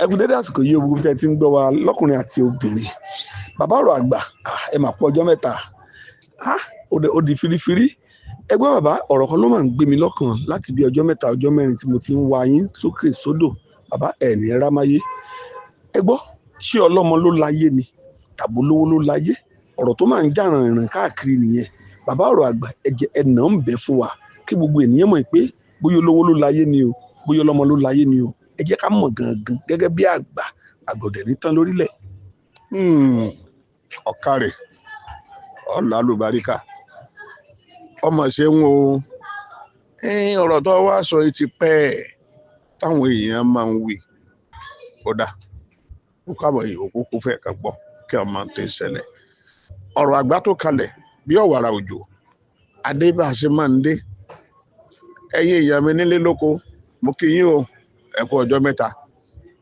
Ẹ kú dédé àsìkò yìí, ogun tẹ́ ti ń gbọ́ wa lọ́kùnrin àti obìnrin. Bàbá ọ̀rọ̀ àgbà, ẹ mà kú ọjọ́ mẹ́ta. Ó di firifiri. Ẹgbẹ́ bàbá, ọ̀rọ̀ kan ló máa ń gbé mi lọ́kàn láti bí ọjọ́ mẹ́ta, ọjọ́ mẹ́rin tí mo ti ń wá yín sókè sódò. Bàbá, ẹ̀ ní rámáyé. Ẹ gbọ́, ṣé ọlọ́mọ ló láyé ni tàbí olówó ló láyé? Ọ̀rọ̀ tó máa ń jà rìnrìn káàkiri nìyẹn. Bàbá ọ̀rọ̀ àgbà, ẹ jẹ́ ẹ nà ń bẹ̀ fún wa kí gbogbo ènìyàn mọ̀ pé bóyá olówó ló láyé ni o, bóyá ọlọ́mọ ló láyé ni o. Ẹ jẹ́ ká mọ̀ gangan gẹ́gẹ́ bí àgbà àgbọ̀dẹ̀ ní tán lórílẹ̀. Ọ̀kàrẹ̀ ọ̀là lùbáríkà ọmọ ṣeun o. Ọ̀rọ̀ tó wá sọ yìí ti pẹ́ táwọn èèyàn máa ń wí. Kódà ó kábọ̀ yìí òkú kó fẹ́ kàn gbọ́ kí ọmọ tó ṣẹlẹ̀. Ọ̀rọ̀ àgbà tó kalẹ̀ bí ọ̀wàrà òjò adé bá a ṣe máa ń dé. Ẹ̀yin èèyàn mi nílé lóko, mo kí yín o, ẹ kú ọjọ́ mẹ́ta.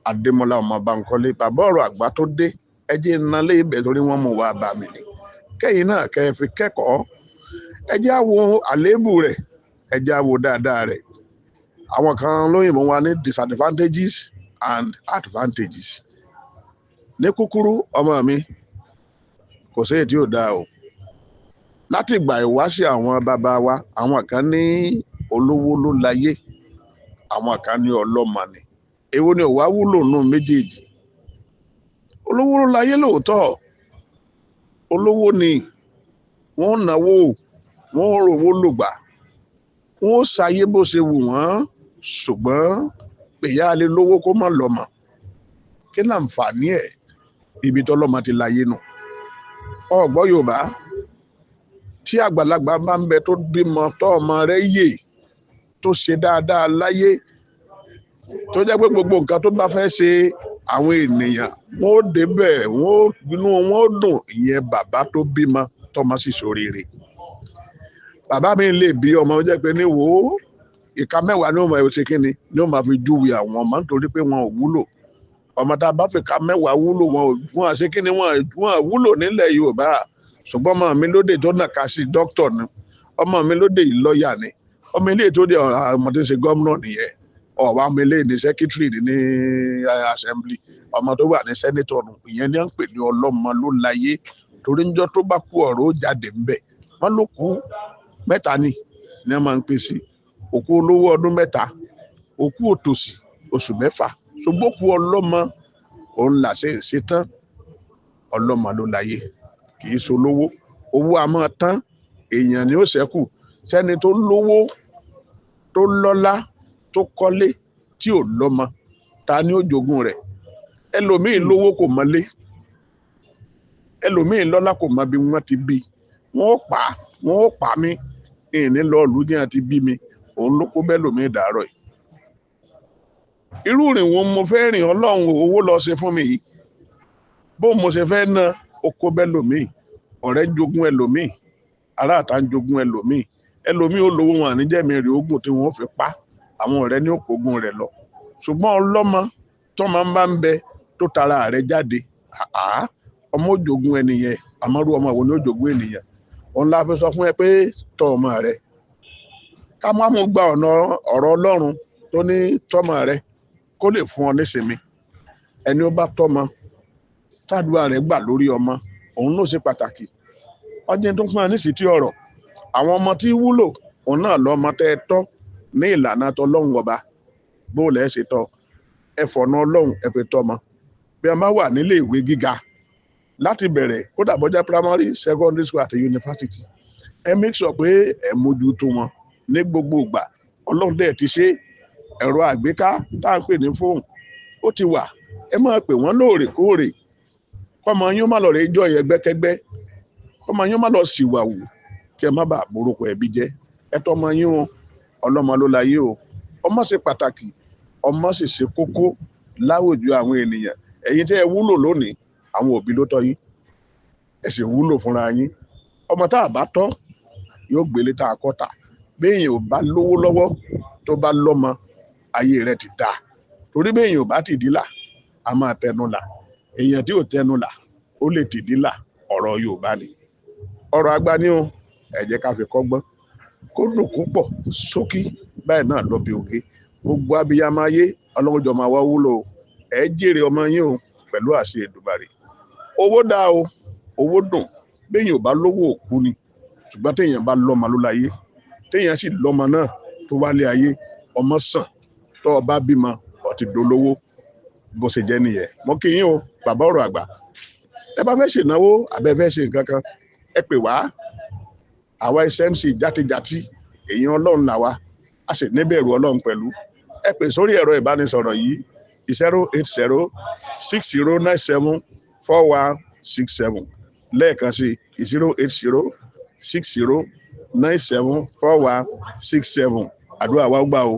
Adémọ́lá ọmọ Bánkọ́lé, bàbá ọ̀rọ̀ àgbà tó dé. Ẹ jẹ́ iná lé ibẹ̀ torí wọ́n mú wa bá mi ni. Kẹ́yìn náà kẹ́ ẹ fi kẹ́kọ̀ọ́. Ẹ jẹ́ á wo àléébù rẹ̀, ẹ jẹ́ á wo dáadáa rẹ̀. Àwọn kan lóyìnbó wa ní disadvantages and advantages. Ní kúkúrú, ọmọ mi, kò sí èyí tí ò dáa o. Láti ìgbà ìwáṣẹ̀ àwọn bàbá wa, àwọn kan ní olówó ló láyé, àwọn kan ní ọlọ́mọ ni. Èwo ni ò wá wúlò nù méjèèjì? Olówó ló láyé lóòótọ́. Olówó ni wọ́n náwó, wọ́n rówó lògbà, wọ́n ṣayé bó ṣe wù wọ́n, ṣùgbọ́n pèyà lè lówó kó má lọ́mọ. Kí láǹfààní ẹ̀? Ibi tọ́lọ́mọ ti láyé nù. Ọ̀gbọ́ Yorùbá, tí àgbàlagbà bá ń bẹ tó bímọ tó ọmọ rẹ̀ yè, tó ṣe dáadáa láyé, tó jẹ́ pé gbogbo nǹkan tó bá fẹ́ ṣe àwọn ènìyàn wọ́n ó débẹ̀, wọ́n ó inú wọn ó dùn. Ìyẹn bàbá tó bímọ tọmọ sì ṣoríire. Bàbá mi lè bí ọmọ jẹ́ pé ní wò ó, ìka mẹ́wàá ni ó máa ṣe kíni ni ó máa fi júwe àwọn ọmọ nítorí pé wọn ò wúlò. Ọmọ tá a bá fi ka mẹ́wàá wúlò, wọn ò wọn ṣe kíni, wọn wúlò nílẹ̀ Yorùbá. Ṣùgbọ́n ọmọ mi lóde tó nàka sí dókítà ni, ọmọ mi lóde yìí lọ́ọ̀yà ni, ọmọ ilé tó dé ọmọ tó ṣe gómìnà nìyẹn, ọ̀wá ọmọ ilé ní sẹ́kítírì ní assembly, ọmọ tó wà ní sẹ́nítọ̀ nù. Ìyẹn ni à ń pè ní ọlọ́mọ ló láyé. Torí níjọ́ tó bá kú, ọ̀rọ̀ ó jáde ńbẹ̀. Wọ́n ló kú mẹ́ta ni a máa ń pè sí òkú olówó ọdún mẹ́ta, òkú òtòṣì oṣù mẹ́fà, ṣùgbọ́n òkú ọlọ́mọ òun là ṣe ń ṣe tán. Ọlọ́mọ ló láyé, kì í ṣe olówó. Owó a máa tán, èèyàn ni ó ṣẹ́kù. Sẹ́ni tó lówó, tó lọ́lá, tó kọ́lé tí ò lọ́mọ, ta ni ó jogún rẹ̀? Ẹlòmíì lówó kò mọ́lé, ẹlòmíì lọ́lá kò mọ bí wọ́n ti bí. Wọ́n ó pa mí, ìní lọ ìlú tí wọ́n ti bí mi. Òun ló kó bẹ́ẹ̀ lòmíì dàárọ̀ yìí. Irú ìrìn wo mo fẹ́ rìn? Ọlọ́run owó lọ ṣe fún mi yìí, bó mo ṣe fẹ́ ná, ó kó bẹ́ẹ̀ lòmíì. Ọ̀rẹ́ ń jogún ẹlòmíì, aráàta ń jogún ẹlòmíì. Ẹlòmíì ó lówó wọn àníjẹ́mi rè ogún tí wọ́n fi pa àwọn ọ̀rẹ́ ní òkògùn rẹ̀ lọ. Ṣùgbọ́n ọlọ́mọ tó máa ń bá ń bẹ tó tara rẹ̀ jáde, ọmọ òjògùn ẹnìyẹn. Àmọ́rú ọmọ wo ni ó jogún ènìyàn? Òun la fi sọ fún ẹ pé tọ́ ọmọ rẹ. Ká má mú gba ọ̀nà ọ̀rọ̀ Ọlọ́run tó ní tọ́mọ rẹ kó lè fún ọ nísinmi. Ẹni ó bá tọ́mọ, tádùá rẹ̀ gbà lórí ọmọ, òun ló ṣe pàtàkì. Ọjọ́ tó fún ẹ nísìí tí ọ̀rọ̀ àwọn ọmọ tí wúlò, òun náà lọ́mọ tẹ́ ẹ tọ́ ní ìlànà tọlọ́run ọba. Bó lẹ́ ṣe tọ́ ẹ, fọ̀nà Ọlọ́run ẹ fi tọ́mọ. Bí a máa wà nílé ìwé gíga láti bẹ̀rẹ̀, kódà bọ́jà primary, secondary school àti university, ẹ make sure pé ẹ mójútó wọn ní gbogbo ìgbà. Ọlọ́run dẹ̀ ti ṣe ẹ̀rọ àgbéká tá à ń pè ní fóònù, ó ti wà. Ẹ máa pè wọ́n lóòrèkóòrè, kọ́mọ yín ó má lọ rè jọ ẹgbẹ́kẹ́gbẹ́, kọ́mọ yín ó má lọ ṣìwàwù, kí ẹ má bàa borúkọ ẹbí jẹ́. Ẹ tọ́ ọmọ yín o. Ọlọ́mọ ló láyé o. Ọmọ ṣe pàtàkì, ọmọ sì ṣe kókó láwùjọ àwọn ènìyàn. Ẹ̀yin tẹ́ ẹ wúlò lónìí, àwọn òbí ló tọ́ yín, ẹ sì wúlò fúnra yín. Ọmọ tá a bá tọ́ yóò gbélé tá a kọ́ ta. Béèyàn ò bá lówó lọ́wọ́, tó bá lọ́mọ, ayé rẹ̀ ti dáa. Torí béèyàn ò bá tìdí là, a máa tẹnu là. Èèyàn tí ò tẹnu là, ó lè tìdí là. Ọ̀rọ̀ Yorùbá ni, ọ̀rọ̀ àgbà ni o. Ẹ jẹ́ ká fi kọ́gbọ́n kó dùn kó pọ̀ ṣókí báyìí náà lọ bí oge. Gbogbo abiyamọ ayé, Ọlọ́run jọ máa wá wúlò. Ẹ jèrè ọmọ yín o pẹ̀lú àṣẹ Èdùmàrè. Owó dáa o, owó dùn. Béèyàn ò bá lówó, òkú ni. Ṣùgbọ́n téèyàn bá lọ́mọ ló láyé, téèyàn sì lọ́mọ náà tó wálé ayé, ọmọ sàn. Tó o bá bímọ, ó ti dolówó. Bó ṣe jẹ́ nìyẹn. Mo kí yín o, bàbá ọ̀rọ̀ àgbà. Ẹ bá fẹ́ ṣènáwó àbẹ́ fẹ́ ṣe nǹkan kan, ẹ pè wá. Àwa SMC játijàti, èèyàn Ọlọ́run làwa, a sì níbẹ̀rù Ọlọ́run pẹ̀lú. Ẹ pè sórí ẹ̀rọ ìbánisọ̀rọ̀ yìí: 08060974167. Lẹ́ẹ̀kan sí, 08060974167. Àdúrà wa ó gbà o,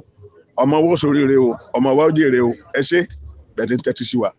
ọmọ wo sóríire o, ọmọ wa ó jèrè o. Ẹ ṣé bẹ́ẹ̀ tí ń tẹ́tí sí wa.